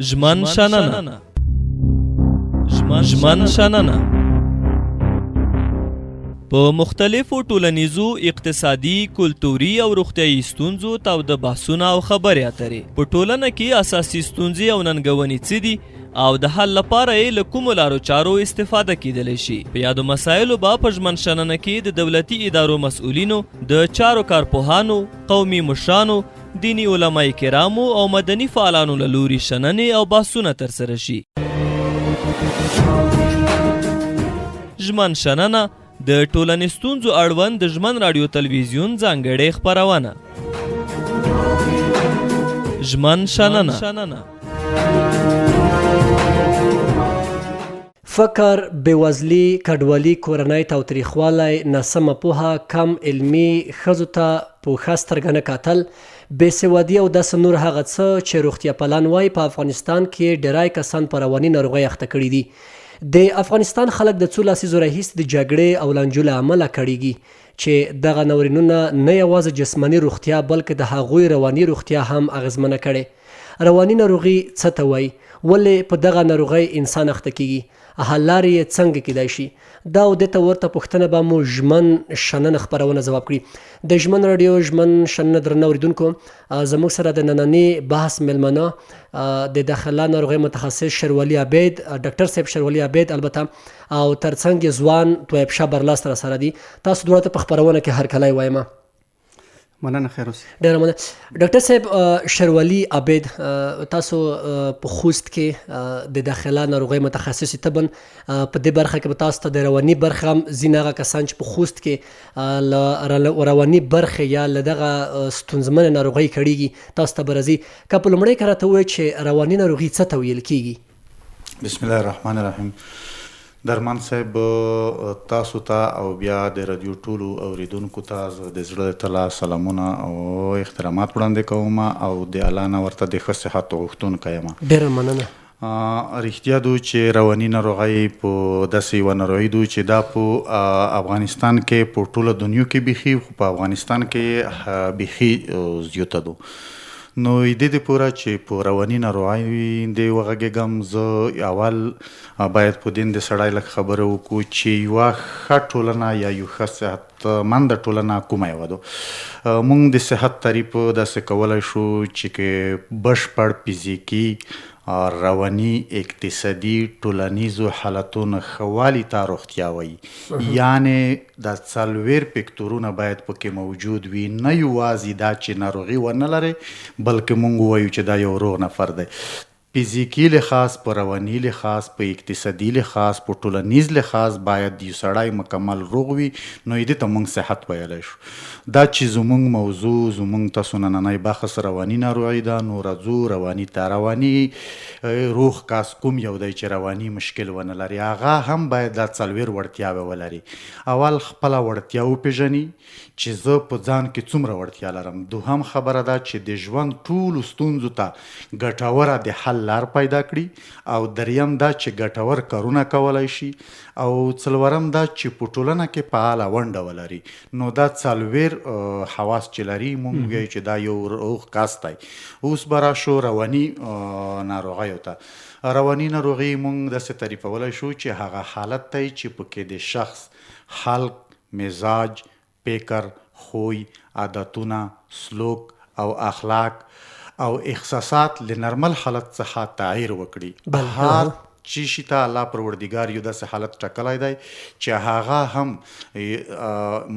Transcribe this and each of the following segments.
ژمن شننه، ژمن شننه په مختلفو ټولنیزو، اقتصادي، کلتوري او روغتیايي ستونزو تاوده بحثونه او خبرې اترې. په ټولنه کې اساسي ستونزې او ننګونې څه دي او د حل لپاره یې له کومو لارو چارو استفاده کیدلی شي؟ په یادو مسایلو به په ژمن شننه کې د دولتي ادارو مسؤلینو، د چارو کارپوهانو، قومي مشرانو، دیني علماء کرامو او مدني فعالانو له لوري شننې او بحثونه ترسره شي. ژمن شننه د ټولنې ستونزو اړوند د ژمن راډیو تلویزیون ځانګړې خپرونه. ژمن شننه. فقر، بېوزلي، کډوالي، کورنی تاوتریخوالی، ناسمه پوهه، کم علمي، ښځو ته په ښه سترګه نه کتل، بې سوادي او داسې نور هغه څه چې روغتیاپالان وايي په افغانستان کې یې ډېری کسان په رواني ناروغۍ اخته کړي دي. د افغانستان خلک د څو لسیزو راهیسې د جګړې او لانجو له امله کړېږي چې دغه ناورینونه نه یوازې جسماني روغتیا بلکې د هغوی رواني روغتیا هم اغېزمنه کړې. رواني ناروغي څه ته وايي؟ ولې په دغه ناروغۍ انسان اخته کېږي؟ حل لارې یې څنګه کېدای شي؟ دا او دې ته ورته پوښتنه به مو ژمن شننه خپرونه ځواب کړي. د ژمن راډیو ژمن شننه درنو اورېدونکو، زموږ سره د ننني بحث مېلمانه د داخله ناروغۍ متخصص شیرولي عبید، ډاکټر صاحب شیرولي عبید البته، او ترڅنګ یې ځوان طیب شاه برلاس راسره دي. تاسو دواړو ته په خپرونه کې هرکلی وایم. مننه، خیر اوسې. ډیره مننه ډاکټر صاحب شیرولي عابد، تاسو په خوست کې د داخله ناروغۍ متخصص طبعا په دې برخه کې به تاسو ته د رواني برخه هم ځینې هغه کسان چې په خوست کې له رواني برخې یا له دغه ستونزمنې ناروغۍ کړیږي تاسو ته به راځي. که په لومړۍ کې راته ووایئ چې رواني ناروغي څه ته ویل کیږي؟ بسم الله الرحمن الرحیم. درمان صاحب، تاسو ته او بیا د رادیو ټولو اوریدونکو ته زه د زړه له تله سلامونه او احترامات وړاندې کوم او د الله نه ورته د ښه صحت غوښتونکی یم. ډیره مننه. رښتیا دو چې رواني ناروغۍ په داسې یوه ناروغي دو چې دا په افغانستان کې، په ټوله دنیا کې بیخي، خو په افغانستان کې بیخي زیاته دو. نو دې دې پوره چې په رواني ناروغۍ دې وغږېږم، زه اول باید په دین د سړی لږ خبره وکړو چې یوه ښه ټولنه یا یو ښه صحتمنده ټولنه کومه یوه ده. موږ د صحت تعریف داسې کولای شو چې که بشپړ فزیکي، رواني، اقتصادي، ټولنیزو حالتونو ښه والي ته روغتیا وایي. یعنې دا څلوېر فکتورونه باید پکې موجود وي، نه یوازې دا چې ناروغي ونه لري بلکې موږ ووایو چې دا یو روغ نفر دی. فزیکي لحاظ، په رواني لحاظ، په اقتصادي لحاظ، په ټولنیز لحاظ باید یو سړی مکمل روغ وي، نو دې ته موږ صحت ویلی شو. دا چې زموږ موضوع، زموږ تاسو نننی بحث رواني ناروغي ده، نو راځو رواني ته. رواني روغ کس کوم یو دی چې رواني مشکل ونه لري؟ هغه هم باید دا څلوېر وړتیاوې ولري. اول خپله وړتیا وپېژني چې زه په ځان کې څومره وړتیا لرم. دوهم خبره دا چې د ژوند ټولو ستونزو ته ګټوره د حل لار پیدا کړي، او دریم دا چې ګټور کارونه کولای شي، او څلورم دا چې په ټولنه کې فعاله ونډه ولري. نو دا څلوېر حواس چې لري، مونږ وایو چې دا یو روغ کس دی. اوس به راشو رواني ناروغیو ته. رواني ناروغي مونږ داسې تعریفولی شو چې هغه حالت دی چې پکې د شخص خلق، مزاج، فکر، خوی، عادتونه، سلوک او اخلاق او احساسات له نرمل حالت څخه تغیر وکړي. هر چی شي ته الله پروردګار یو داسې حالت ټاکلی دی چې هغه هم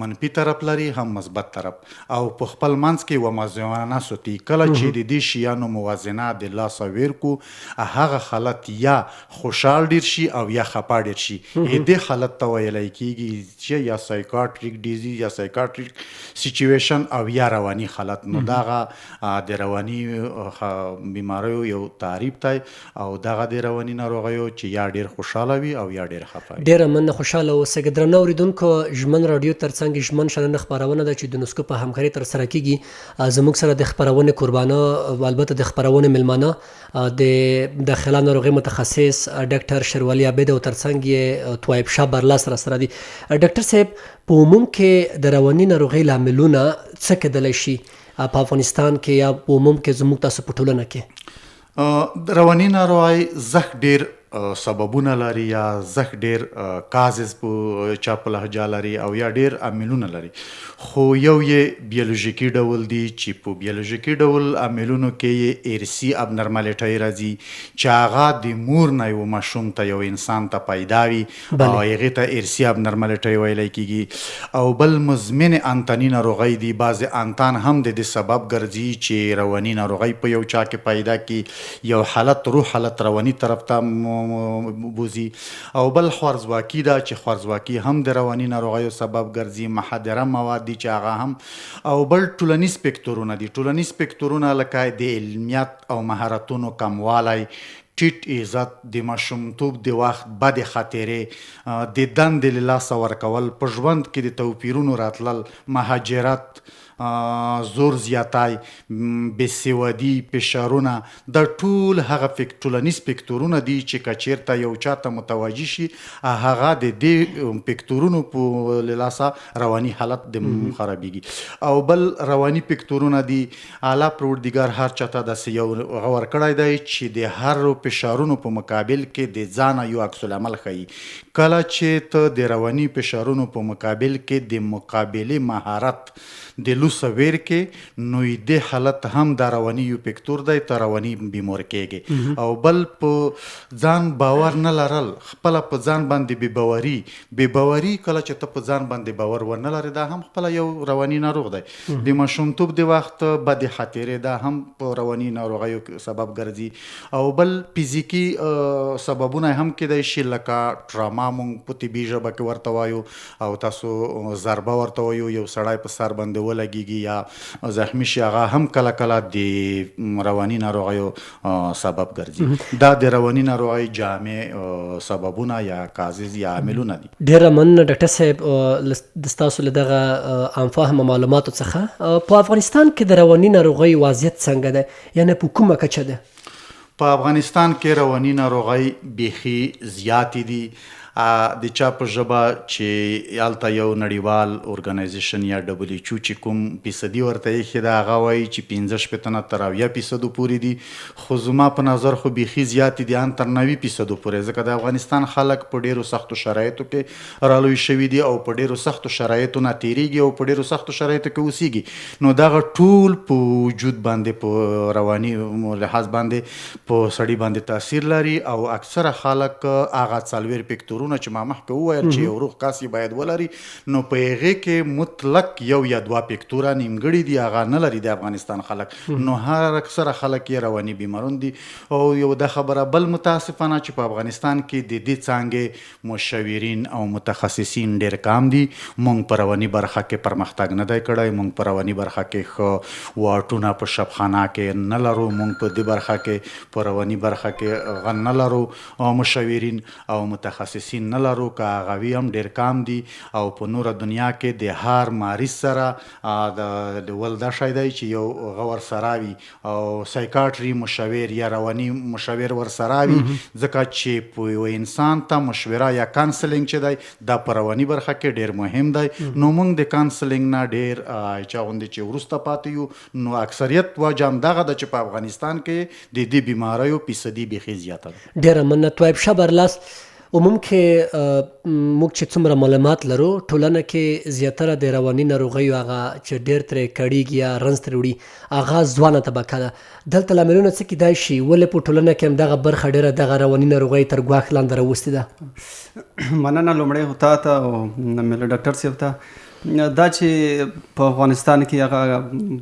منفي طرف لري هم مثبت طرف، او په خپل منځ کې یوه موازنه ساتي. کله چې د دې شیانو موازنه د لاسه ورکو، هغه حالت یا خوشحال ډیر شي او یا خپه ډیر شي. دې حالت ته ویلی کیږي چې یا سایکاټریک ډیزیز یا سایکاټریک سیچویشن او یا رواني حالت. نو دغه د رواني بیماریو یو تعریف دی او دغه د رواني ناروغیو چې یا ډیر خوشحاله وي او یا ډیر خفه وي. ډیره مننه، خوشحاله اوسئ. درنو اوریدونکو، ژمن راډیو ترڅنګ ژمن شننه خپرونه ده چې د یونسکو په همکارۍ ترسره کیږي. زموږ سره د خپرونې کوربانه، البته د خپرونې میلمانه د داخله ناروغۍ متخصص ډاکټر شیرولي عابد او ترڅنګ یې طوایب شاه برلاس راسره دي. ډاکټر صاحب، په عموم کې د رواني ناروغۍ لاملونه څه کېدلی شي په افغانستان کې یا په عموم کې زموږ تاسو په ټولنه کې؟ رواني ناروغۍ زښت ډېر سببونه لري یا زښت ډېر کازز په چا په لهجه لري او یا ډېر عاملونه لري، خو یو یې بیولوژیکي ډول دي چې په بیولوژیکي ډول عاملونو کې یې ارثي ابنرمالیټۍ راځي چې هغه د مور نه یو ماشوم ته یو انسان ته پیدا وي او هغې ته ارثي ابنرمالیټۍ ویلی کیږي. او بل مزمنې انتاني ناروغۍ دي، بعضې انتان هم د دې سبب ګرځي چې رواني ناروغۍ په یو چا کې پیدا کړي، یو حالت روح حالت رواني طرف ته بوځي. او بل خوارځواکي ده چې خوارځواکي هم د رواني ناروغیو سبب ګرځي، مخدره مواد دي چې هغه هم. او بل ټولنیز فکتورونه دي، ټولنیز فکتورونه لکه د علمیت او مهارتونو کموالی، ټیټ عزت، د ماشومتوب د وخت بدې خاطرې، د دندې له لاسه ورکول، په ژوند کې د توپیرونو راتلل، مهاجرت، زور زیاتی، بې سوادي، فشارونه، دا ټول هغه ټولنیز فکتورونه دي چې که چیرته یو چا ته متوجه شي هغه د دې فکتورونو په له لاسه رواني حالت د خرابیږي. او بل رواني فکتورونه دي، اعلی پروردګار هر چاته داسې یو هغه ورکړی دی چې د هر فشارونو په مقابل کې د ځانه یو عکس العمل ښیي. کله چې ته د رواني فشارونو په مقابل کې د مقابلې مهارت د لوسه ویر کې، نو دې حالت هم دا رواني یو فکتور دی، ته رواني بیمور کېږې. او بل په ځان باور نه لرل، خپله په ځان باندې بې باوري، بې باوري کله چې ته په ځان باندې باور ونه لرې دا هم خپله یو رواني ناروغ دی. د ماشومتوب د وخت بدې خاطرې دا هم په رواني ناروغیو سبب ګرځي. او بل فزیکي سببونه هم کېدای شي لکه ټراما مونږ په طبي ژبه کې ورته وایو او تاسو ضربه ورته وایو، یو سړی په سر باندې ولګیږي یا زخمی شي هغه هم کله کله د رواني ناروغیو سبب ګرځي. دا د رواني ناروغۍ جامع سببونه یا کازز یا عاملونه دي. ډیره مننه ډاکټر صاحب د ستاسو له دغه عام فهمه معلوماتو څخه. په افغانستان کې د رواني ناروغیو وضعیت څنګه دی، یعنی په کومه کچه دی؟ په افغانستان کې رواني ناروغۍ بیخي زیاتې دي. د چا په ژبه چې هلته یو نړیوال اورګنایزیشن یا ډبلیو ایچ او چې کوم فیصدي ورته ایښې ده هغه وایي چې 65 نه تر 70 فیصدو پورې دي، خو زما په نظر خو بیخي زیاتې دي، ان تر 90 فیصدو پورې، ځکه د افغانستان خلک په ډیرو سختو شرایطو کې رالوی شوي دي او په ډیرو سختو شرایطو نه تیریږي او په ډیرو سختو شرایطو کې اوسیږي. نو دغه ټول په وجود باندې په رواني لحاظ باندې په سړي باندې تاثیر لري. او اکثره خلک هغه 40 فکتورونه چې ما مخکې وویل چې یو روغ کس یې باید ولري، نو په هغې کې مطلق یو یا دوه فکتوره نیمګړي دي، هغه نه لري د افغانستان خلک. نو هر اکثره خلک یې رواني بیمارون دي. او یو دا خبره بل متاسفانه چې په افغانستان کې د دې څانګې مشاورین او متخصصین ډیر کم دي. مونږ په رواني برخه کې پرمختګ نه دی کړی، مونږ په رواني برخه کې ښه واټونه په شبخانه کې نه لرو، مونږ په دې برخه کې په رواني برخه کې غن نه لرو، مشاورین او متخصصین نه لرو، که هغه وي هم ډیر کم دي. او په نوره دنیا کې د هر مریض سره د ول دا شی دی چې یو هغه ورسره وي او سایکاټري مشاور یا رواني مشاور ورسره وي، ځکه چې په یو انسان ته مشوره یا کانسلینګ چې دی دا په رواني برخه کې ډیر مهم دی. نو موږ د کانسلینګ نه ډیر چا غوندې چې وروسته پاتې یو. نو اکثریت وجه هم دغه ده چې په افغانستان کې د دې بیماریو فیصدي بیخي زیاته ده. ډیره مننه طیب شه برلاس. عموم کې موږ چې څومره معلومات لرو ټولنه کې زیاتره د رواني ناروغیو هغه چې ډیر ترې کړیږي یا رنځ ترې وړي هغه ځوانه طبقه ده. دلته لاملونه څه کیدای شي، ولې په ټولنه کې هم دغه برخه ډیره دغه رواني ناروغۍ تر ګواښ لاندې راوستې ده؟ مننه لومړی خو تا ته او ډاکټر صاحب ته. دا چې په افغانستان کې هغه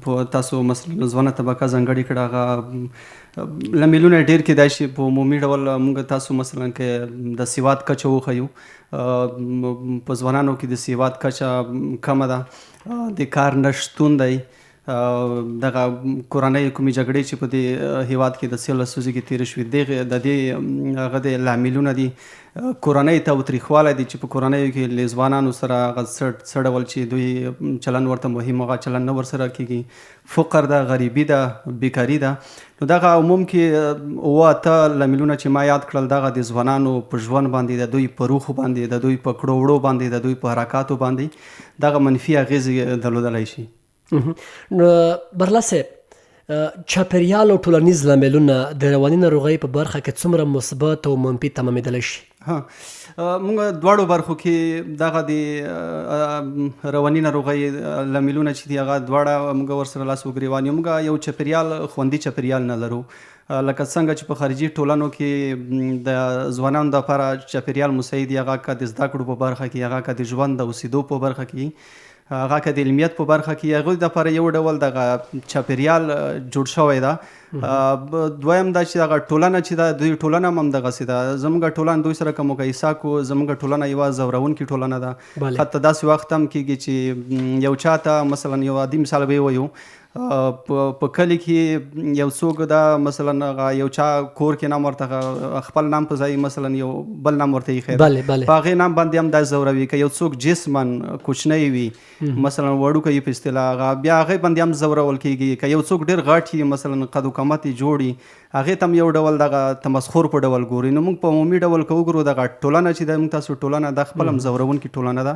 په تاسو مثلا ځوانه طبقه ځانګړې کړه، هغه لاملونه ډیر کېدای شي. په عمومي ډول موږ تاسو مثلا که د سواد کچه وښیو، په ځوانانو کې د سواد کچه کمه ده، د کار نشتون دی، دغه کورنۍ کومې جګړې چې په دې هیواد کې د څو لسیزو کې تېرې شوې، د دې هغه د لاملونه دي. کورنۍ تاوتریخوالی دی چې په کورنیو کې له ځوانانو سره هغه څه ډول چې دوی چلن ورته مهم هغه چلن نه ورسره کېږي، فقر ده، غریبي ده، بیکاري ده. نو دغه عموم کې 7-8 لاملونه چې ما یاد کړل، دغه د ځوانانو په ژوند باندې، د دوی په روح باندې، د دوی په کړو وړو باندې، د دوی په حرکاتو باندې دغه منفي اغېزې درلودلی شي. نو برلاس صاحب، چاپېریال او ټولنیز لاملونه د رواني ناروغۍ په برخه کې څومره مثبت او منفي تمامېدلی شي؟ ها، موږ دواړو برخو کې دغه د رواني ناروغۍ لاملونه چې دي هغه دواړه موږ ورسره لاس و ګریوان یو. موږ یو چاپېریال، خوندي چاپېریال نه لرو. لکه څنګه چې په خارجي ټولنو کې د ځوانانو لپاره چاپېریال مساعد دی، هغه که د زده کړو په برخه کې، هغه که د ژوند د اوسېدو په برخه کې، هغه که د علمیت په برخه کې، هغوی دپاره یو ډول دغه چاپېریال جوړ شوی ده. دویم دا چې دغه ټولنه چې ده، دوی ټولنه هم همدغسې ده. زموږ ټولنه دوی سره که مقایسه کړو، زموږ ټولنه یوه ځورونکې ټولنه ده. حتی داسې وخت هم کېږي چې یو چا ته مثلا یو عادي مثال به یې ووایو، په کلي کې یو څوک دا مثلا هغه یو چا کور کې نام ورته خپل نام په ځای مثلا یو بل نام ورته ایښی بله بله په هغې نام باندې هم دا ځوروي. که یو څوک جسما کوچنی وي، مثلا وړوکی په اصطلاح، هغه بیا هغې باندې هم ځورول کېږي. که یو څوک ډېر غټ وي، مثلا قد و قامت یې جوړ وي، هغې ته هم یو ډول دغه تمسخر په ډول ګوري. نو موږ په عمومي ډول که وګورو دغه ټولنه چې ده، موږ تاسو ټولنه دا خپله هم ځورونکې ټولنه ده.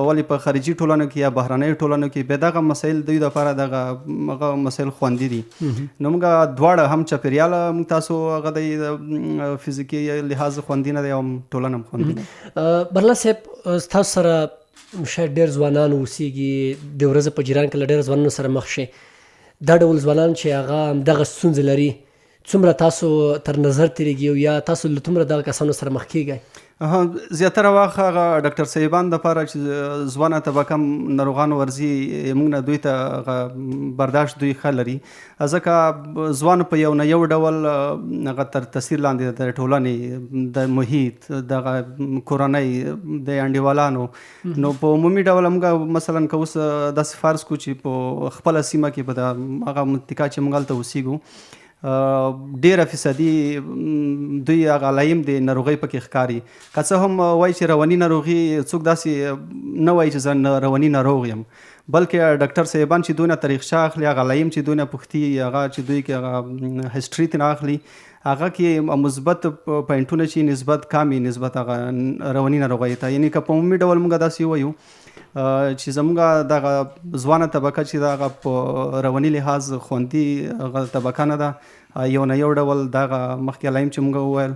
ولې په خارجي ټولنو کې یا بهرنیو ټولنو کې بیا دغه مسایل دوی دپاره دغه هغه مسایل خوندي دي. نو موږ دواړه هم چاپېریال موږ تاسو هغه د فزیکي لحاظ خوندي نه دی او هم ټولنه هم خوندي نه. برلا صاحب، ستاسو سره شاید ډېر ځوانان اوسېږي، د ورځې په جریان کې له ډېرو ځوانانو سره مخ شئ. دا ډول ځوانان چې هغه همدغه ستونزې لري، څومره تاسو تر نظر تېرېږي او یا تاسو له څومره دغه کسانو سره مخ کېږئ؟ زیاتره وخت هغه ډاکټر صاحبان دپاره چې ځوانه طبقه ناروغان ورځي موږ نه دوی ته هغه برداشت دوی ښه لري، ځکه ځوان په یو نه یو ډول هغه تر تاثیر لاندې د ټولنې، د محیط، دغه کورنۍ، د انډیوالانو. نو په عمومي ډول موږ مثلا که اوس داسې فرض کړو چې په خپله سیمه کې په هغه منطقه چې موږ هلته اوسېږو ډیره فیصدي دوی هغه علایم د ناروغۍ پکې ښکاري. که څه هم وایي چې رواني ناروغي څوک داسې نه وایي چې زه رواني ناروغ یم، بلکې ډاکټر صاحبان چې دوی نه تاریخچه اخلي، هغه علایم چې دوی نه پوښتي، هغه چې دوی کې هغه هسټري ترې اخلي، هغه کې مثبت پوینټونه چې نسبت کم وي نسبت هغه رواني ناروغۍ ته. یعنې که په عمومي ډول موږ داسې ووایو چې زموږ دغه ځوانه طبقه چې دغه په رواني لحاظ خوندي هغه طبقه نه ده، یو نه یو ډول دغه مخکې علایم چې موږ وویل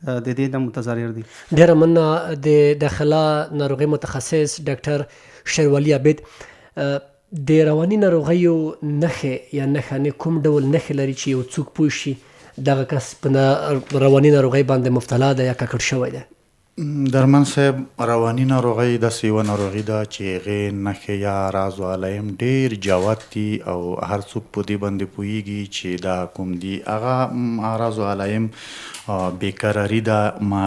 د دې نه متضرر دي. ډېره مننه د داخله ناروغۍ متخصص ډاکټر شیرولي عابد. د رواني ناروغیو نښې یا نښانې کوم ډول نښې لري چې یو څوک پوه شي دغه کس په رواني ناروغۍ باندې مبتلا دی یا ککړ شوی دی؟ درمن صاحب، رواني ناروغۍ داسې یوه ناروغي ده چې هغې نښې یا اعراض او علایم ډېر جوت دي او هر څوک په دې باندې پوهېږي چې دا کوم دي. هغه اعراض او علایم بې قراري ده، ما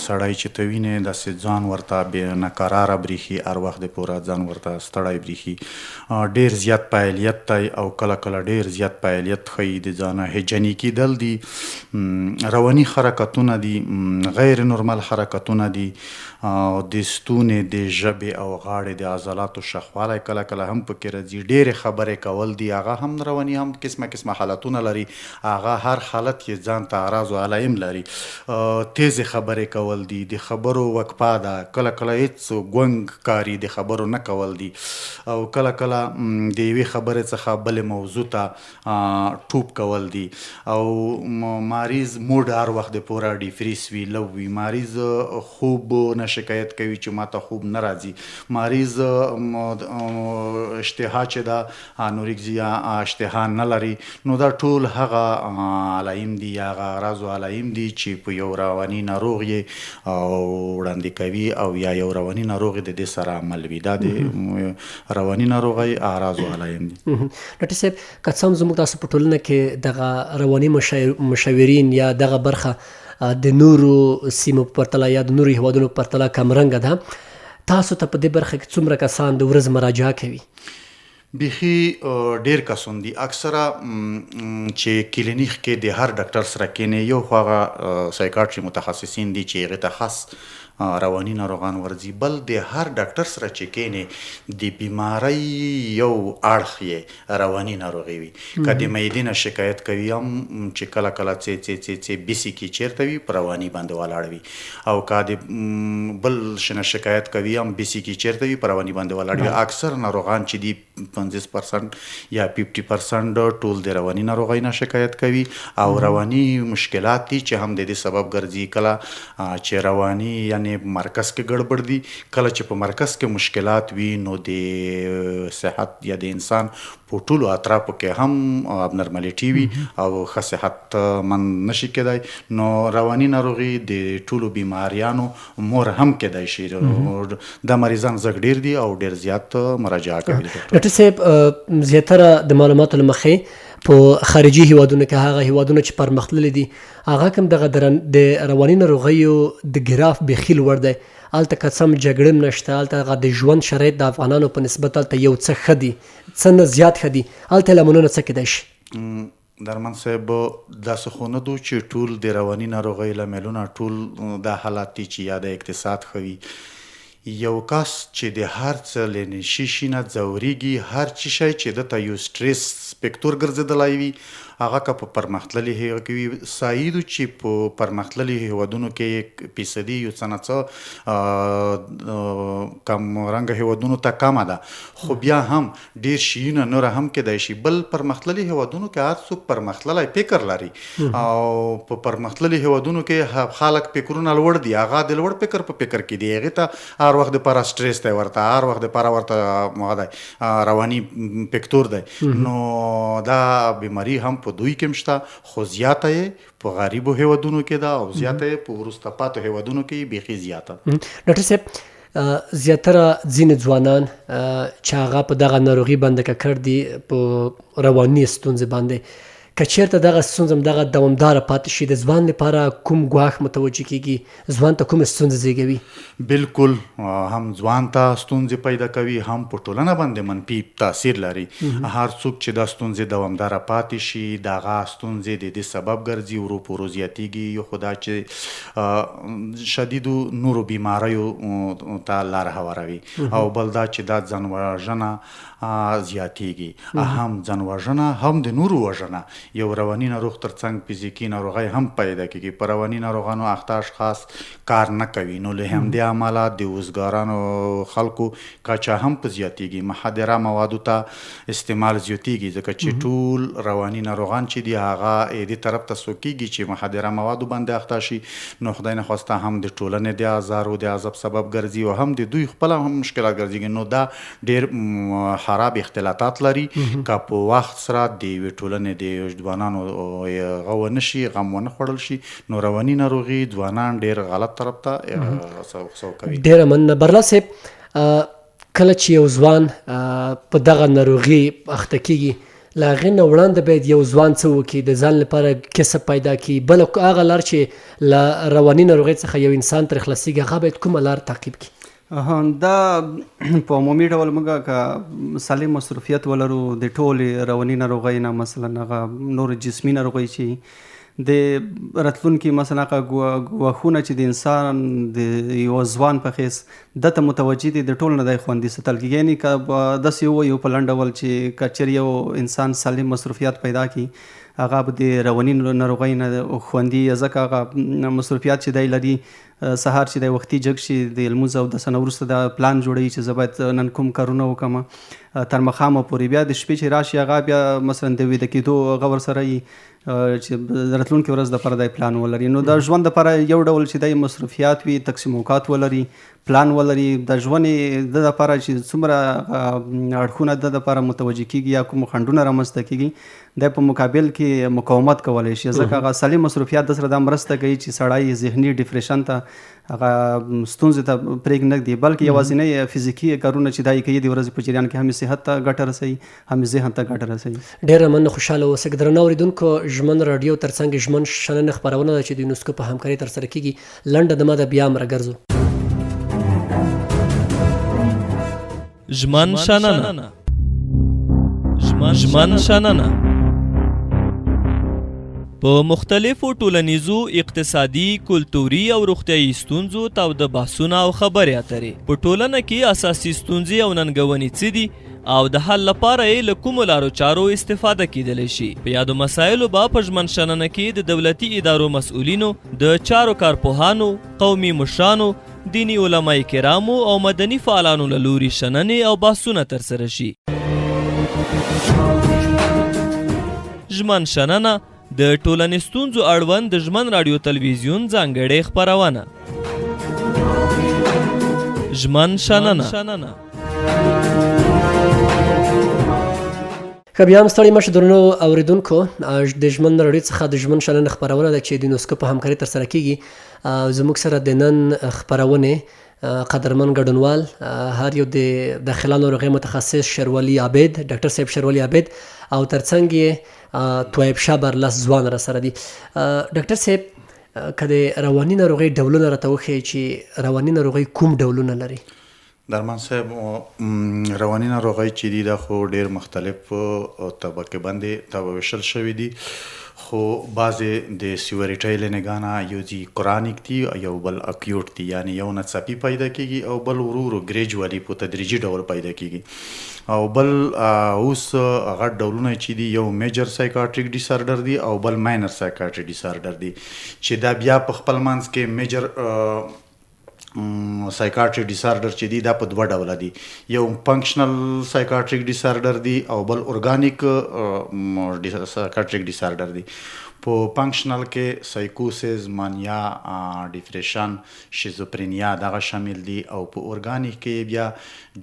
سړی چې ته وینې داسې ځان ورته بې ناکراره برېښي، هر وخت د پوره ځان ورته ستړی برېښي، ډېر زیات فعالیت دی او کله کله ډېر زیات فعالیت ښيي، د ځانه هیجاني کېدل دي، رواني حرکتونه دي، غیر نورمال حرکتونه دي، د ستونې، د ژبې او غاړې د عضلاتو شخوالی کله کله هم پکې راځي، ډېرې خبرې کول دي، هغه هم رواني هم قسمه قسمه حالتونه لري، هغه هر حالت یې ځان ته اعراض او علایم لري، تېزې خبرې کول دي، د خبرو وقفه ده، کله کله هېڅ ګونګ ښکاري، د خبرو نه کول دي او کله کله د یوې خبرې څخه بلې موضوع ته ټوپ کول دي او مریض موډ هر وخت د پوره ډیفریس وي، لو وي، مریض خوب نه شکایت کوي چې ماته خوب نه راځي، مریض اشتها چې ده انوریکزیا اشتها نه لري. نو دا ټول هغه علایم دي یا هغه اعراض او علایم دي چې په یو رواني ناروغ یې وړاندې کوي او یا یو رواني ناروغ د دې سره عمل وي. دا د رواني ناروغۍ اعراض او علایم دي. ډاکټر صاحب، که څه هم زموږ تاسو په ټولنه کې دغه رواني مشاورین یا دغه برخه د نورو سیمو په پرتله یا د نورو هیوادونو په پرتله کمرنګه ده، تاسو ته په دې برخه کې څومره کسان د ورځې مراجعه کوي؟ بیخي ډیر کسون دي، اکثره چې کلینیک کې د هر ډاکټر سره کینې، یو خو هغه سایکاټري متخصصین دي چې هغې ته خاص رواني ناروغان ورځي. بل د هر ډاکټر سره چې کینې د بیمارۍ یو اړخ یې رواني ناروغي وي. که د معدې نه شکایت کوي هم چې کله کله څه څه څه څه بیسي کې چیرته وي په رواني باندې ولاړ وي، او که د بل شي نه شکایت کوي هم بیسي کې چیرته وي په رواني باندې ولاړ وي. اکثر ناروغان چې دي 50 پرسنټ یا 50 پرسنټ ټول د رواني ناروغۍ نه شکایت کوي، او رواني مشکلات دي چې هم د دې سبب ګرځي. کله چې رواني یعنی مرکز کې ګړبړ دي، کله چې په مرکز کې مشکلات وي نو د صحت یا د انسان په ټولو اطرافو کې هم ابنرمالیټي وي او ښه صحت مند نشي کېدای. نو رواني ناروغي د ټولو بیماریانو مور هم کېدای شي. دا مریضان زګ ډیر دي او ډیر زیات مراجعه کوي. ډاکټر صاحب، زیاتره د معلوماتو له مخې په خارجي هیوادونو کې، هغه هیوادونه چې پرمختللي دي، هغه کوم دغه د رواني ناروغیو د ګراف بیخي لوړ دی. هلته که څه هم جګړې هم نشته، هلته هغه د ژوند شرایط د افغانانو په نسبت هلته یو څه ښه دي، څه نه زیات ښه دي. هلته لاملونه څه کېدای شي؟ درمن صاحب، داسې خو نه دو چې ټول د رواني ناروغۍ لاملونه ټول دا حالات دي چې یا د اقتصاد ښه وي. یو کس چې د هر څه له نشي شي نه ځورېږي، هر څه شی چې ده ته یو سټرېس فکتور ګرځېدلی وي، هغه که په پرمختللي هېواد کې وي، صحیح دو چې په پرمختللي هېوادونو کې یې فیصدي یو څه نه څه کم رنګه هېوادونو ته کمه ده، خو بیا هم ډېر شیونه نور هم کېدای شي. بل پرمختللي هېوادونو کې هر څوک پرمختللی فکر لري، او په پرمختللي هېوادونو کې خلک فکرونه لوړ دي، هغه د لوړ فکر په فکر کې دي، هغې ته هر وخت دپاره سټرېس دی، ورته هر وخت دپاره ورته هغه دی رواني فکتور دی. نو دا بیماري هم په دوی کې هم شته، خو زیاته یې په غریبو هېوادونو کې ده او زیاته یې په وروسته پاتو هېوادونو کې بیخي زیاته ده. ډاکټر صاحب، زیاتره ځینې ځوانان چې هغه په دغه ناروغي باندې ککړ دي، په رواني ستونزې باندې، که چېرته دغه ستونزه همدغه دوامداره پاتې شي، د ځوان لپاره کوم ګواښ متوجه کېږي؟ ځوان ته کومې ستونزې زېږوي؟ بالکل، هم ځوان ته ستونزې پیدا کوي، هم په ټولنه باندې منفي تاثیر لري. هر څوک چې دا ستونزې دوامداره پاتې شي، دغه ستونزې د دې سبب ګرځي، ورو په ورو زیاتېږي. یو خو دا چې شدیدو نورو بیماریو ته لار هواروي، او بل دا چې دا ځان وژنه زیاتېږي، هم ځان وژنه هم د نورو وژنه. یو رواني ناروغ ترڅنګ فزیکي ناروغۍ هم پیدا کېږي. په رواني ناروغانو اخته اشخاص کار نه کوي، نو له همدې امله د وزګارانو خلکو کچه هم په زیاتېږي. مخدره موادو ته استعمال زیاتېږي، ځکه چې ټول رواني ناروغان چې دي هغه دې طرف ته سوق کېږي چې مخدره موادو باندې اخته شي. نو خدای نخواسته هم د ټولنې د آزار او د عذاب سبب ګرځي، او هم د دوی خپله هم مشکلات ګرځي. نو دا ډېر خراب اختلاطات لري. که په وخت سره د یوې ټولنې د ځوانانو هغه ونه شي، غم ونه خوړل شي، نو رواني ناروغي ځوانان ډېر غلط طرف ته سوق کوي. ډېره مننه برلا صاحب. کله چې یو ځوان په دغه ناروغي اخته کېږي، له هغې نه وړاندې باید یو ځوان څه وکړي، د ځان لپاره کسب پیدا کړي؟ بله هغه لار چې له رواني ناروغۍ څخه یو انسان ترې خلاصېږي، هغه باید کومه لار تعقیب کړي؟ دا په عمومي ډول موږ که سالم مصروفیت ولرو، د ټولې رواني ناروغۍ نه، مثلا هغه نور جسمي ناروغۍ چې د راتلونکي مثلا هغه ګواښونه چې د انسان د یو ځوان په حیث ده ته متوجه دي، د ټولو نه دی خوندي ساتل کېږي. یعنې که داسې ووایو په لنډ ډول چې که چېرې یو انسان سالم مصروفیت پیدا کړي، هغه به د رواني ناروغۍ نه خوندي، ځکه هغه مصروفیت چې دی لري، سهار چې دی وختي جګ شي، د لمونځ او د څه نه وروسته دا پلان جوړوي چې زه باید نن کوم کارونه وکړم تر ماښامه پورې. بیا د شپې چې راشي، هغه بیا مثلا د ویده کېدو هغه ورسره وي چې د راتلونکې ورځ دپاره دی پلان ولري. نو د ژوند دپاره یو ډول چې دی مصروفیات وي، تقسیم اوقات ولري، پلان ولري، د ژوند د دپاره چې څومره اړخونه د دپاره متوجه کېږي یا کوم خنډونه رامنځته کېږي، دی په مقابل کې مقاومت کولی شي. ځکه هغه سالم مصروفیات د سره دا مرسته کوي چې سړی ذهني ډیپریشن ته، هغه ستونزې ته پرېږ نه ږدي، بلکې یوازینی فزیکي کارونه چې دا یې کوي د ورځې په جریان کې هم یې صحت ته ګټه رسوي، هم یې ذهن ته ګټه رسوي. ډېره مننه، خوشحاله اوسئ. درنو اورېدونکو، ژمن راډیو ترڅنګ ژمن شننې خپرونه ده چې د یونسکو په همکارۍ ترسره کېږي. لنډه دمه ده، بیا هم راګرځو. ژمن شننه، ژمن شننه. په مختلفو ټولنیزو، اقتصادي، کلتوري او روغتیايي ستونزو تاوده بحثونه او خبرې اترې. په ټولنه کې اساسي ستونزې او ننګونې څه دي او د حل لپاره یې له کومو لارو چارو استفاده کیدلی شي؟ په یادو مسایلو به په ژمن شننه کې د دولتي ادارو مسؤلینو، د چارو کارپوهانو، قومي مشرانو، دیني علماء کرامو او مدني فعالانو له لوري شننې او بحثونه ترسره شي. ژمن شننه د ټولنې ستونزو اړوند د ژمن راډیو تلویزیون ځانګړې خپرونه. ژمن شننه. ښه بیا هم ستړي مه شئ درنو اوریدونکو، د ژمن راډیو څخه د ژمن شننه خپرونه ده چې د یونسکو په همکارۍ ترسره کیږي. زموږ سره د نن خپرونې قدرمن ګډونوال هر یو د داخله ناروغۍ متخصص شیرولي عابد، ډاکټر صاحب شیرولي عابد او ترڅنګ یې طیب شاه برلس ځوان را سره دي. ډاکټر صاحب، که د رواني ناروغۍ ډولونه راته وښیئ چې رواني ناروغۍ کوم ډولونه لري؟ درمان صاحب، رواني ناروغۍ چې دي دا خو ډېر مختلف طبقې باندې ویشل شوي دي، خو بعضې د سیوریټۍ له نګاه نه یو ځي کرانیک دي او یو بل اکیوټ دي، یعنې یو ناڅاپي پیدا کېږي او بل ورو ورو ګریجوالي په تدریجي ډول پیدا کېږي. او بل اوس غټ ډولونه چې دي یو میجر سایکاټریک ډیسارډر دي او بل ماینر سایکاټریک ډیسارډر دي، چې دا بیا په خپل منځ کې میجر سایکاټریک ډیسارډر چې دي دا په دوه ډوله دي، یو فنکشنل سایکاټریک ډیسارډر دي او بل اورګانیک سایکاټریک ډیسارډر دي. په فنکشنل کې سایکوسز، مانیا، ډیپریشن، شیزوفرینیا دغه شامل دي، او په اورګانیک کې بیا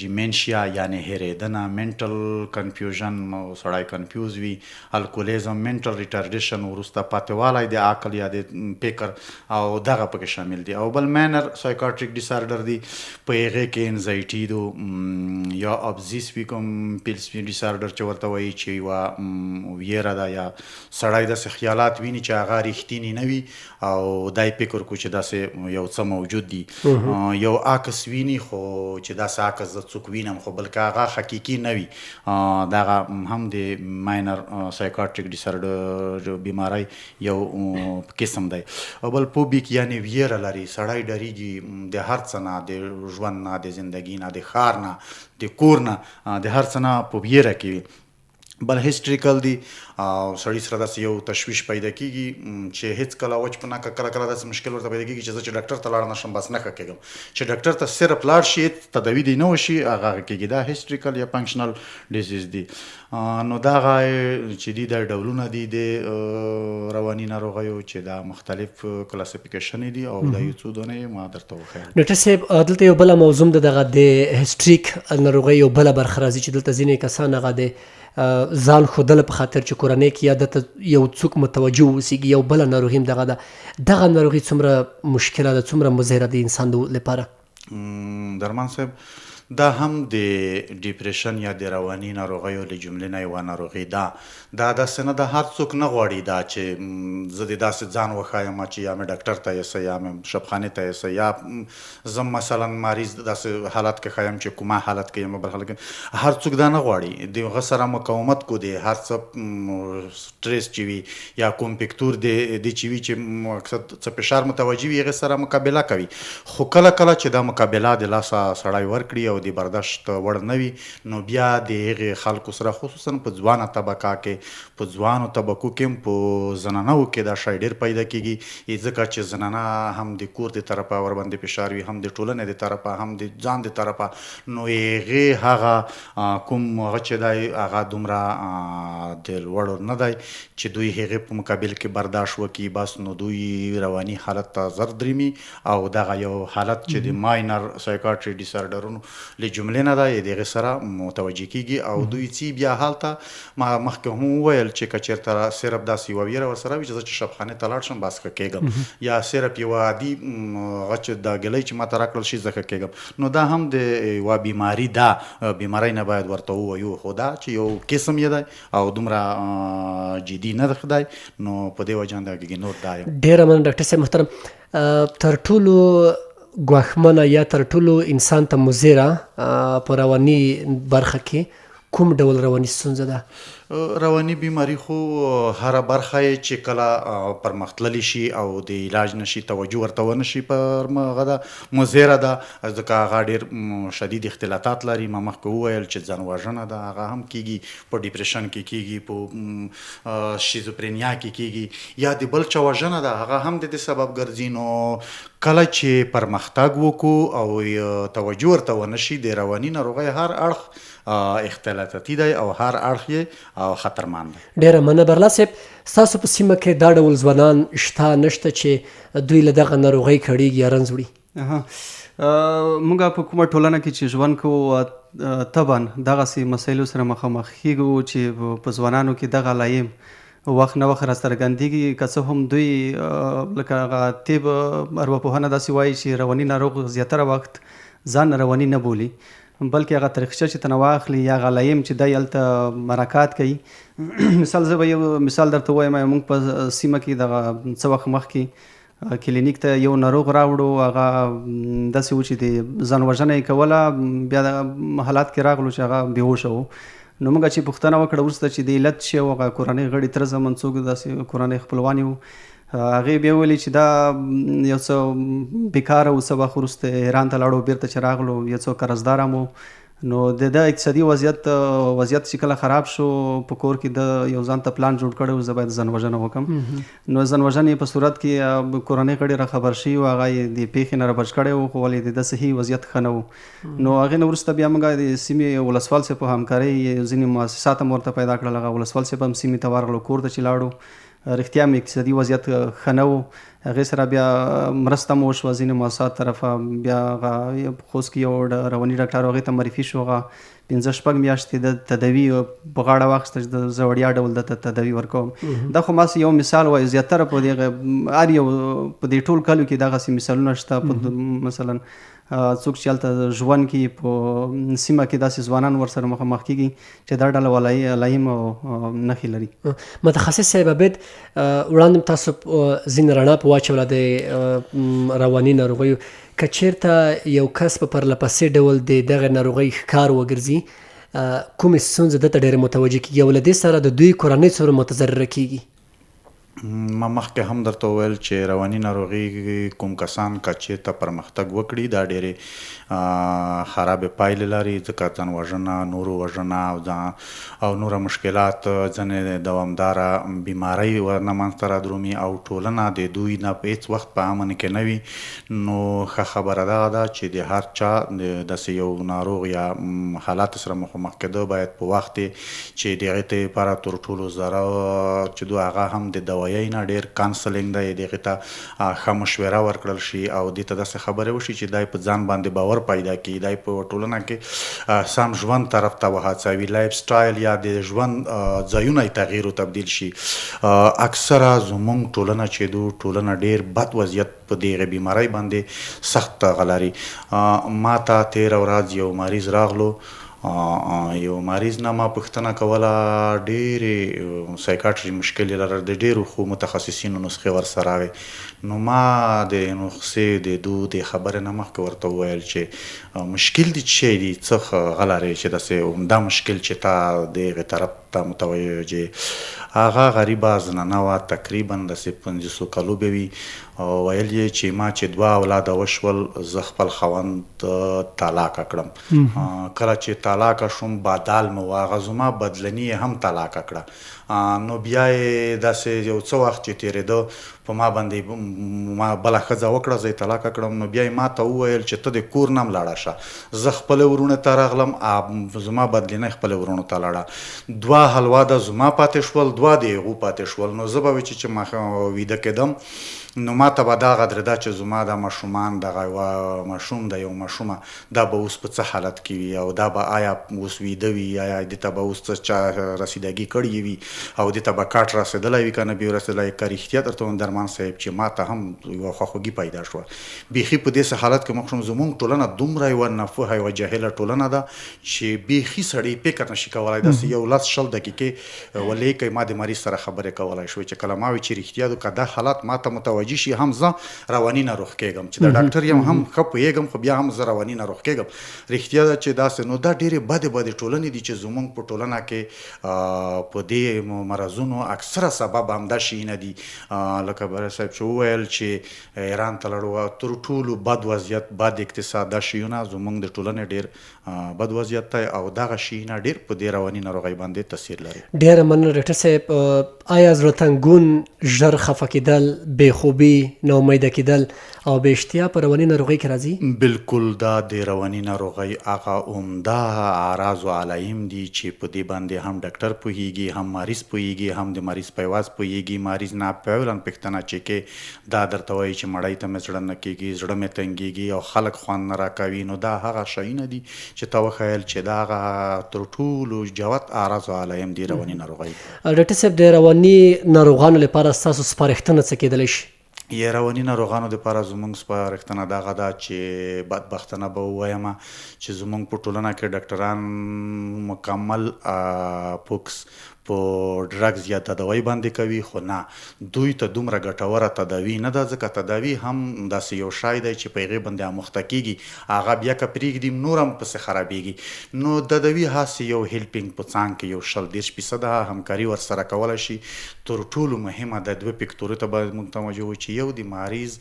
ډیمنشیا یعنی هېرېدنه، منټل کنفیوژن، سړی کنفیوز وي، الکولیزم، منټل ریټارډیشن، وروسته پاتېوالی د عقل یا د فکر او دغه پکې شامل دي. او بل ماینر سایکاټریک ډیسارډر دي، په هغې کې انزایټي دو یا ابزیس وي، کوم پیلسوي ډیسارډر چې ورته وایي، چې یوه ویره ده یا سړی داسې خیالات ویني چې هغه رښتیني نه وي او دای فکر کو چې داسې یو څه موجود دي، یو عکس ویني خو چې داسې عکس زه څوک وینم خو بلکې هغه حقیقي نه وي، دغه هم د ماینر سایکاټریک ډیسارډر بیماری یو قسم دی. او بل فوبیک یعنی ویره لري، سړی ډریږي د هر څه نه، د ژوند نه، د زندګي نه، د ښار نه، د کور نه، د هر څه نه په ویره کې وي. بل هیسټریکل دي او سړي سره داسې یو تشویش پیدا کیږي چې هیڅ کله وچ په نکه کله کله داسې مشکل ورته پیدا کیږي چې زه چې ډاکټر ته لاړ نه شم بس نه ښه کېږم، چې ډاکټر ته صرف لاړ شي تداوي دی نه وشي هغه کېږي. دا هیسټریکل یا فنکشنل ډیزیز دي. نو دغه چې دي دا ډولونه دي د رواني ناروغیو چې دا مختلف کلاسیفیکیشن دي او دا یو څو دانې ما درته وښیل. ډاکټر صاحب، دلته یو بله موضوع ده، دغه د هیسټریک ناروغۍ یو بله برخه راځي چې دلته ځینې کسان هغه د ځان ښودلو په خاطر چې کورنۍ کې یا دته یو څوک متوجه اوسېږي، یو بله ناروغي هم دغه ده. دغه ناروغي څومره مشکله ده، څومره مضره ده انسان لپاره؟ درمان صاحب، دا هم د ډیپریشن یا د رواني ناروغیو له جملې نه یوه ناروغي ده. دا داسې نه ده هر څوک نه غواړي دا چې زه دې داسې ځان وښایم چې یا مې ډاکټر ته یوسئ یا مې شفخانې ته یوسئ یا زه مثلا مریض داسې حالت کې ښایم چې کومه حالت کې یم بل حالت کې، هر څوک دا نه غواړي، د هغه سره مقاومت کو، د هر څه سټریس چې وي یا کوم فکتور د چې وي چې مقصد څه فشار متوجه وي هغه سره مقابله کوي. خو کله کله چې دا مقابله د لاسه سړی ورکړي او د برداشت وړ نه وي نو بیا د هغې خلکو سره خصوصا په ځوانه طبقه کې، په ځوانو طبقو کې هم په زنانو کې دا شی ډېر پیدا کېږي، ځکه چې زنانه هم د کور د طرفه ورباندې فشار وي، هم د ټولنې د طرفه، هم د ځان د طرفه، نو هغې هغه کوم هغه چې دی هغه دومره د لوړو نه دی چې دوی هغې په مقابل کې برداشت وکړي، بس نو دوی رواني حالت ته زر درېمي او دغه یو حالت چې د ماینر سایکاټري ډیسارډرونو له جملې نه دی د هغې سره متوجه کېږي. او دوی چې بیا هلته ما مخکې هم وویل چې که چېرته صرف داسې یوه ویره ورسره وي چې زه چې شفخانې ته لاړ شم بس ښه کېږم، یا صرف یوه عادي هغه چې دا ګلۍ چې ماته راکړل شي زه ښه کېږم، نو دا هم د یوه بیماري ده، بیمارۍ نه باید ورته ووایو، خو دا چې یو قسم یې دی او دومره جدي نه دی، نو په دې وجه دا کېږي. نور دا یم. ډېره مننه ډاکټر صاحب محترم. تر ټولو ګواښمنه یا تر ټولو انسان ته مضره په رواني برخه کې کوم ډول رواني ستونزه ده؟ رواني بیماري خو هره برخه یې چې کله پرمختللې شي او د علاج نشي، توجه ورته ونه شي، پر هغه ده مضره ده، ځکه هغه ډېر شدید اختلاطات لري. ما مخکې وویل چې ځان وژنه ده، هغه هم کیږي، په ډیپریشن کې کیږي، په شیزوفرینیا کې کیږي، یا د بل چا وژنه ده، هغه هم د دې سبب ګرځي. نو کله چې پرمختګ وکړو او توجه ورته ونه شي، د رواني ناروغۍ هر اړخ اختلاطاتي دی او هر اړخ یې خطرمان دی. ډېره مننه برلا صاحب، ستاسو په سیمه کې دا ډول ځوانان شته نشته چې دوی له دغه ناروغۍ کړېږي یا رنځ وړي؟ موږ په کومه ټولنه کې چې ژوند کوو، طبعا دغسې مسایلو سره مخامخ کېږو چې په ځوانانو کې دغه علایم وخت نه وخت راڅرګندېږي. که څه هم دوی لکه هغه طب ارواپوهنه داسې وایي چې رواني ناروغ زیاتره وخت ځان رواني نه بولي، بلکې هغه تاریخچه چې تنه واخلي یا هغه علایم چې دی هلته حرکات کوي. مثال زه به یو مثال درته ووایم، موږ په سیمه کې دغه څه وخت مخکې کلینیک ته یو ناروغ راوړو، هغه داسې و چې د ځان وژنه یې کوله، بیا د حالات کې راغلو چې هغه بېهوښه و. نو موږ چې پوښتنه وکړه وروسته چې د علت څه و، هغه کورنۍ غړي تر زمن څوک داسې کورنۍ خپلوان یې وو، هغې بیا ویلي چې دا یو څه بیکاره و، څه وخت وروسته ایران ته لاړو، بیرته چې راغلو یو څه قرضدار هم و. نو د ده اقتصادي وضعیت چې کله خراب شو، په کور کې ده یو ځان ته پلان جوړ کړی و، زه باید ځان وژنه وکړم. نو ځان وژنې په صورت کې کورنۍ غړي را خبر شوي و، هغه یې د پېښې نه را بچ کړی و، خو ولې د ده صحي وضعیت ښه نه و. نو هغې نه وروسته بیا موږ د سیمې ولسوال صاحب په همکارۍ ځینې مؤسسات هم ورته پیدا کړل. هغه ولسوال صاحب هم سیمې ته ورغلو، کور ته چې لاړو رښتیا هم اقتصادي وضعیت ښه نه و، هغې سره بیا مرسته مو وشوه ځینې مؤسسات طرفه. بیا هغه خوست کې یو رواني ډاکټر هغې ته معرفي شو، هغه 5-6 میاشتې د تداوي په غاړه واخیسته چې زه وړیا ډول ده ته تداوي ورکوم. دا خو ما یو مثال وایو، زیاتره په دې هر یو په دې ټول کلو کې دغسې مثالونه شته. مثلا څوک چې هلته ژوند کوي په سیمه کې داسې ځوانان ورسره مخامخ کېږي چې دا ډول علایم او نښې لري. متخصص صاحب عابد، وړاندې تاسو ځینې رڼا په واچوله د رواني ناروغیو، که چېرته یو کس په پرلپسې ډول د دغه ناروغۍ ښکار وګرځي، کومې ستونزې ده ته ډېرې متوجه کېږي او له دې سره د دوی کورنۍ څومره متضرره کېږي؟ ما مخکې هم درته وویل چې رواني ناروغي کوم کسان که چېرته پرمختګ وکړي، دا ډېرې خرابې پایلې لري، ځکه ځان وژنه، نورو وژنه او نوره مشکلات، ځینې دوامداره بیمارۍ ورنه منځته رادرومي او ټولنه د دوی نه په هېڅ وخت په امن کې نه وي. نو ښه خبره دغه ده چې د هر چا داسې یو ناروغ یا حالات سره مخامخ کېده باید په وخت چې د هغې ته لپاره تر ټولو ضرر چې دوی هغه هم د دوایۍ نه ډېر کانسلینګ دی، دغې ته ښه مشوره ورکړل شي او دې ته داسې خبرې وشي چې دی په ځان باندې باور پیدا کړي، دی په ټولنه کې سم ژوند طرف ته وهڅوي، لایف سټایل یا د ژوند ځایونه یې تغییر او تبدیل شي. اکثره زموږ ټولنه چې دو ټولنه ډېر بد وضعیت په دغې بیمارۍ باندې سخت غلري. ما ته تېره ورځ یو مریض راغلو، یو مریض نه ما پوښتنه کوله، ډېرې سایکاټري مشکلې لرله، د ډېرو ښو متخصصینو نسخې ورسره وې. نو ما د نسخې د دو د خبرې نه مخکې ورته وویل چې مشکل دي څه شی دي، څه هغه لرې چې داسې عمده مشکل چې تا دغې طرف ته متوجه. هغه غریبه زنانه وه، تقریبا داسې 50 کلو به وي. ویل یې چې ما چې 2 اولاده وشول، زه خپل خاوند طلاقه کړم. کله چې طلاقه شوم بدل مې و، هغه زما بدلني یې هم طلاقه کړه. نو بیا یې داسې یو څه وخت چې تېرېده په ما باندې ما بله ښځه وکړه، زه یې طلاقه کړم. نو بیا یې ما ته وویل چې ته د کور نه هم لاړه شه. زه خپلې وروڼو ته راغلم، زما بدلینه خپلې وروڼو ته لاړه. 2 حلواده زما پاتې شول، 2 د هغو پاتې شول. نو زه به وي چې ما ویده کېدم، نو ما ته به دا غدرېده چې زما دا ماشومان، دغه یوه ماشوم ده یو ماشومه، دا به اوس په څه حالت کې وي او دا به آیا اوس ویده وي، آیا دې ته به اوس څه چا رسیدګي کړې وي. او دې ته به کاټ رسېدلی وي که نه بي رسېدلی. که رښتیا درته ووایم درمان صاحب چې ماته هم یوه خواخوږي پیدا شوه، بیخي په داسې حالت کې مخ شوم. زمونږ ټولنه دومره یوه ناپوهه یوه جاهله ټولنه ده چې بیخي سړی فکر نشي کولای. داسې یو لس 20 دقیقې ولې ما د مریض سره خبرې کولای شوې چې کله ما وی چې رښتیا ده که دا حالت ما ته متوجه شي هم زه رواني ناروغ کېږم، چې د ډاکټر یم هم ښه پوهېږم خو بیا هم زه رواني ناروغ کېږم. رښتیا ده چې داسې نو دا ډېرې بدې بدې ټولنې دي چې زمونږ په ټولنه کې په دې مرضونو اکثره سبب همدا شیونه دي. لکه بری صاحب چې وویل چې ایران ته لاړو، تر ټولو بد وضعیت، بد اقتصاد، دا شیونه زمونږ د ټولنې ډېر بد وضعیت دی او دغه شیونه ډېر په دې رواني ناروغۍ باندې تاثیر لري. ډېره مننه ډاکټر صاحب. آیا زړه تنګون، ژر خفه کېدل، بې خوبي، ناامیده کېدل او بې اشتها په رواني ناروغۍ کې راځي؟ بلکل، دا د رواني ناروغۍ هغه عمده اعراض او علایم دي چې په دې باندې هم ډاکټر پوهیږي، هم مریض پوهیږي، هم د مریض پیواز پوهیږي. مریض نه فعلاً پوښتنه چې کې دا درته وایي چې مړۍ ته مې زړه نه کیږي، زړه مې تنګیږي او خلک خوند نه راکوي، نو دا هغه شیونه دي چې تا وښیل چې دا هغه تر ټولو جوت اعراض او علایم دي رواني ناروغۍ. ډاکټر صاحب، د رواني ناروغانو لپاره ستاسو سپارښتنه څه کیدلی شي؟ یې رواني ناروغانو دپاره زمونږ سپارښتنه دغه ده چې بدبختانه به ووایم چې زمونږ په ټولنه کې ډاکټران مکمل فوکس په ډرګز یا تداوی باندې کوي، خو نه دوی ته دومره ګټوره تداوی نه ده، ځکه تداوی هم داسې یو شی دی چې په هغې باندې اموخته کېږي، هغه بیا که پرېږدي نور هم پسې خرابېږي. نو تداوی هسې یو هیلپینګ په څنګ کې یو 20 30 فیصده همکاري ورسره کولی شي. تر ټولو مهمه د دوه فکتورو ته باید موږ توجه وکړو چې یو د مریض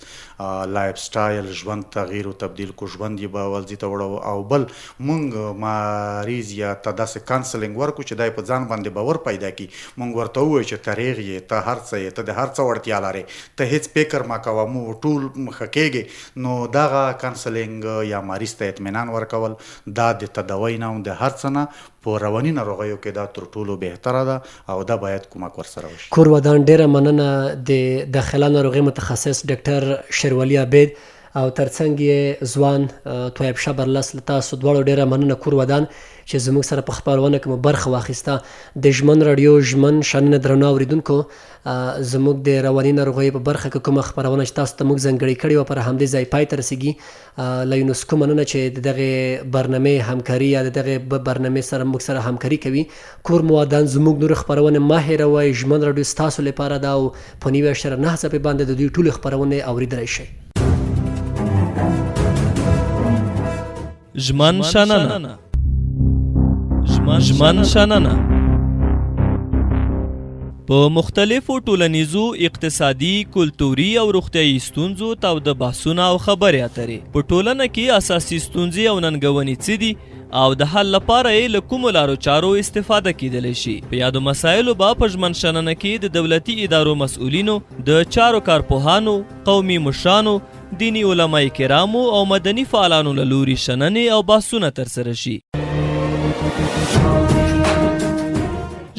لایف سټایل، ژوند تغییر او تبدیل کو، ژوند یې به ولځي ته وړو، او بل موږ مریض یا ته داسې کانسلینګ ورکړو چې دی په ځان باندې باور پیدا کړي. موږ ورته ووایو چې ته ریغ یې، ته هر څه یې، ته د هر څه وړتیا لرې، ته هیڅ فکر مه کوه، موږ ټول ښه کېږي. نو دغه کانسلینګ یا مریض ته اطمینان ورکول دا د تداوی نه او د هر څه نه په رواني ناروغیو کې دا تر ټولو بهتره ده او دا باید کمک ورسره وشي. کور ودان، ډېره مننه د داخله ناروغۍ متخصص ډاکټر شیرولي عابد او ترڅنګ یې ځوان طیب شاه برلس، له تاسو دواړو ډېره مننه، کور ودان چې زموږ سره په خپرونه کې مو برخه واخیسته. د ژمن راډیو ژمن شننه درنو اورېدونکو، زموږ د رواني ناروغیو په برخه کې کومه خپرونه چې تاسو ته موږ ځانګړې کړې وه پر همدې ځای پای ته رسېږي. له یونسکو مننه چې د دغې برنامې همکاري یا د دغې برنامې سره موږ سره همکاري کوي. کور مو ودان، زموږ نورې خپرونې مه هېروئ. ژمن راډیو ستاسو لپاره ده او په 90.9 څپې باندې د دوی ټولې خپرونې اورېدلی شئ. ژمن شننه، ژمن شننه په مختلفو ټولنیزو، اقتصادي، کلتوري او روغتیایي ستونزو تاوده بحثونه او خبرې اترې. په ټولنه کې اساسي ستونزې او ننګونې څه دي او د حل لپاره یې له کومو لارو چارو استفاده کیدلی شي؟ په یادو مسایلو به په ژمن شننه کې د دولتي ادارو مسؤلینو، د چارو کارپوهانو، قومي مشرانو، دیني علماء کرامو او مدني فعالانو له لوري شننې او بحثونه ترسره شي.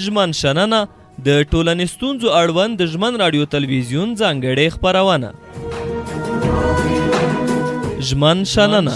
ژمن شننه د ټولنې ستونزو اړوند د ژمن راډیو تلویزیون ځانګړې خپرونه. ژمن شننه.